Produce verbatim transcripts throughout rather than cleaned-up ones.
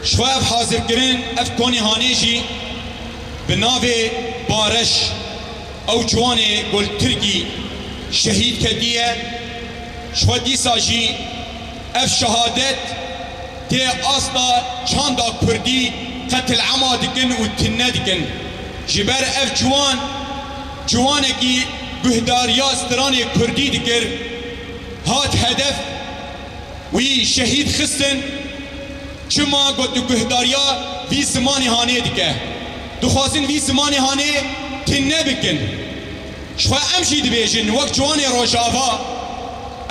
Ji xwe ev hazirkirin, ev konîhanê jî bi navê Bareş, ew ciwanê ku li Tirkî şehîd ketiye. Ji xwe dîsa jî ev şehadet tê asta çanda kurdî qetilema dikin û tune dikin. Ji ber ev ciwan, ciwanekî guhdariya stranê kurdî dikir, hat hedef, wî şehîd xistin. Çima got tu guhdariya vî zimanê hanê dike? Dixwazin vî zimanê hanê tune bikin. Ji xwe em jî dibêjin, wek ciwanê Rojava,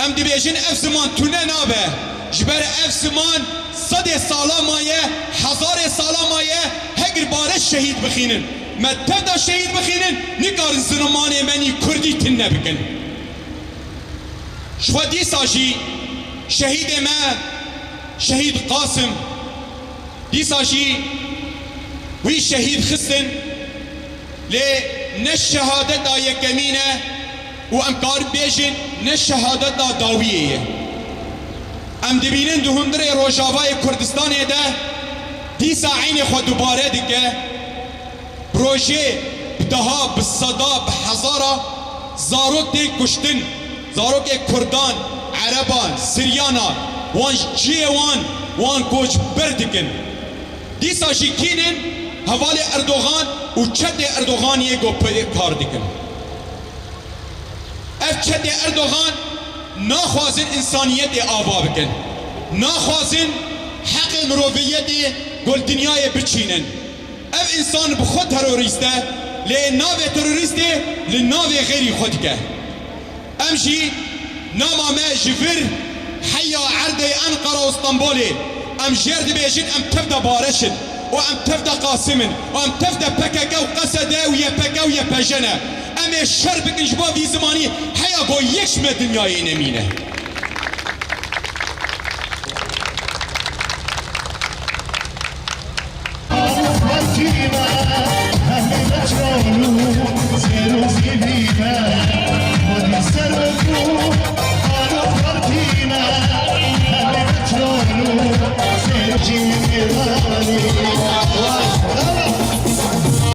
em dibêjin ev ziman tune nabe. Ji ber ev ziman sedê sala maye, hezarê sala maye, heger Bareş şehîd bixînin, me tevda şehîd bixînin, nikarin zimanê me nî kurdî tune bikin. Ji xwe dîsa jî şehîdê me, şehîd Qasim, dîsa jî wî şehîd xistin, lê ne şehadeta yekemîn e û em karin bêjin ne şehadeta dawiyê ye. Em dibînin di hundirê Rojavayê Kurdistanê de dîsa eynê xwe dubare dike. Bi rojê bi deha, bi seda, bi hezara zarok tên kuştin. Zarokê kurdan, ereban, siryana, wan ji cihê wan, wan koçber dikin. Dîsa jî kînin hevalê Erdogan û çetê Erdogan yê ku pê kar dikin. Ev çetê Erdogan naxwazin însaniyetê ava bikin. Naxwazin heqê miroviyetê ku li dinyayê biçînin. Ev însan bi xwe terorîst e, lê navê terorîstê li navê xêrî xwe dike. Em jî nama me ji vir heya erdê Enqera û Stenbolê, em jêr dibêjin, em tevde Bareş in û em tevde Qasim in û em tevde P K K û Q S D û Y P G û Y P J ne. Em ê şer bikin ji bo vî zimanî heya ku yek ji me dinyayê nemîne.